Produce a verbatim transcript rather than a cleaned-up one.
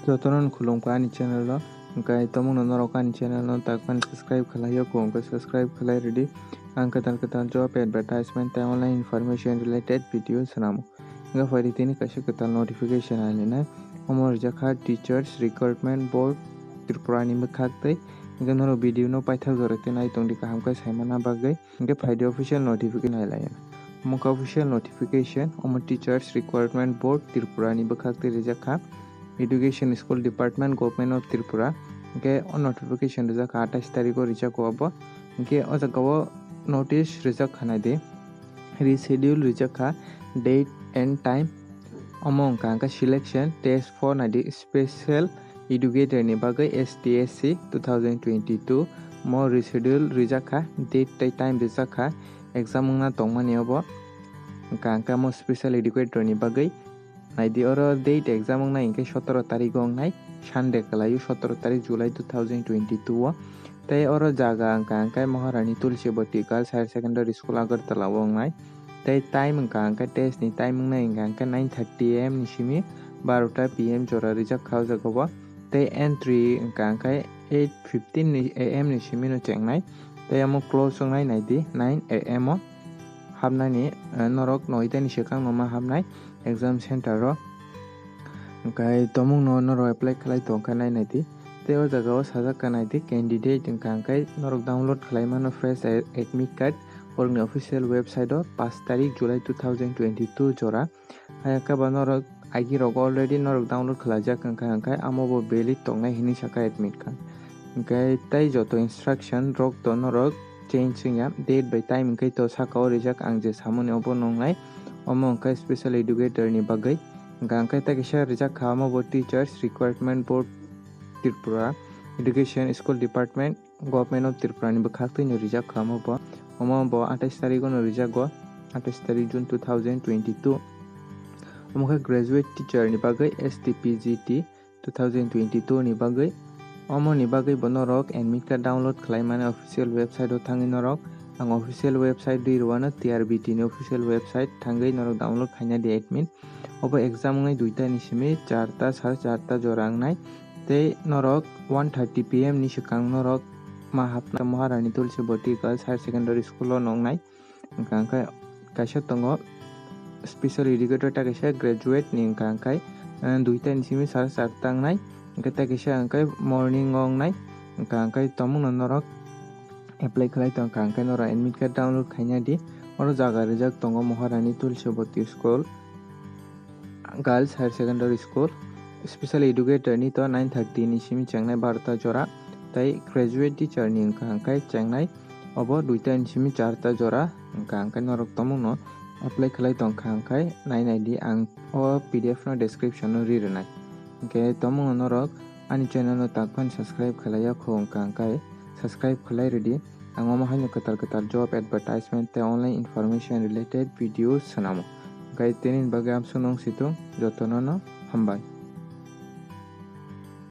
Jotono khulumkha ani channel o, hwnkhe tomungno norok ani channel no takmani subscribe khlai o, kho hwnkhe subscribe khlai rwdi. Ang kwtal kwtal job advertisement tei online information related video swnamo. Hwnkhe phaidi tini kaisa kwtal notification alinai, omo rijak kha Teachers Recruitment Board Tripura ni bwkhak tei. Hwnkhe norok video no paithak jora tei naitongdi kaham khe saimana bagwi. Hwnkhe phaidi official notification nailai. Omo khe official notification, omo Teachers Recruitment Board Tripura ni bwkhak tei rijak kha. Education School Department, Government of Tripura. Hwnkhe o notification rijak kha atais tarikh o rijak o obo. Hwnkhe o jaga o notice rijak kha naidi. Reschedule rijak kha date and time. Omo wngkha hwnkhe selection test for naidi special educator ni bagwi S T S C two thousand twenty-two. Mo reschedule rijak kha, date tei time rijak kha, exam wngna tongmani obo. Hwnkha hwnkhe mo special educator ni bagwi naidi, oro date exam wngnai hwnkhe sotoro tarikh o wngnai, Sunday kwlaio, sotoro tarikh July two thousand twenty-two o. Tei oro jaga wngkha hwnkhe Maharani Tulsibati Girls Higher Secondary School Agartala o wngnai. Tei time wngkha hwnkhe test ni time wngnai wngkha hwnkhe nine thirty A M ni simi barota P M jora rijak kha o jaga o. Tei entry wngkha hwnkhe eight fifteen ni A M ni simi no chengnai. Tei omo close wngnai naidi nine A M o hapnani, eh, norok noita ni swkang no ma hapnai exam center o. Hwnkhe tomungno norok apply khlai tongkha nai naidi. Tei o jaga o sajak kha naidi candidate wngkha hwnkhe norok download khlai mano fresh a-, admit card borokni official website o paanch tarik July two thousand twenty-two jora. Hai khe ba norok agi rogo already norok download khlaijak wngkha, hwnkhe amo bo valid tongnai hinwi sakha admit card. Hwnkhe tei joto instruction rok to norok change wngya, date bai time hwnkhe to saka o rijak, ang je samani obo nongnai, omo hwnkhe special educator ni bagwi. Hwnkha hwnkhe tei kisa rijak kha omo bo Teachers Recruitment Board Tripura, Education School Department, Government of Tripura ni bwkhak twi no rijak kha omo bo. Omo bo atais tarik o no rijak go, atais tarik June two thousand twenty-two. Omo khe graduate teacher ni bagwi S T P G T two thousand twenty-two ni bagwi. Omo ni bagwi bo norok admit card download khlai mani official website o thangwi norok. Ang official website dui rwano, T R B T ni official website thangwi norok download khaina di admit. Obo exam wngnai duita ni simi charta, sare charta jora wngnai. Tei norok one thirty P M ni swkang norok ma hapna Maharani Tulsibati Girls Higher Secondary School o nongnai. Hwnkha hwnkhe kaisa tongo special educator, ta kaisa graduate ni, hwnkha hwnkhe, eh, duita ni simi sare charta wngnai. Hwnkhe ta kaisa hwnkhe morning o wngnai. Hwnkha hwnkhe tomungno norok apply khlai tongkha, hwnkhe norok admit card download khaina di. Oro jaga rijak tongo Maharani Tulsibati School, Girls Higher Secondary School, special educator ni to nine thirty ni simi chengnai barota jora, tei graduate teacher ni wngkha hwnkhe chengnai obo duita ni simi charta jora. Hwnkha hwnkhe norok tomungno apply khlai tongkha hwnkhe nai nai di, ang o P D F no description o ri rwnai. Hwnkhe tomungno norok ani channel no takphani subscribe khlai ya kho wngkha hwnkhe subscribe khlai rwdi. Ang omo haino kwtal kwtal job advertisement tei online information related videos swnamo. Hwnkhe tini bagwi amsuk nung situng, jotono no hambai.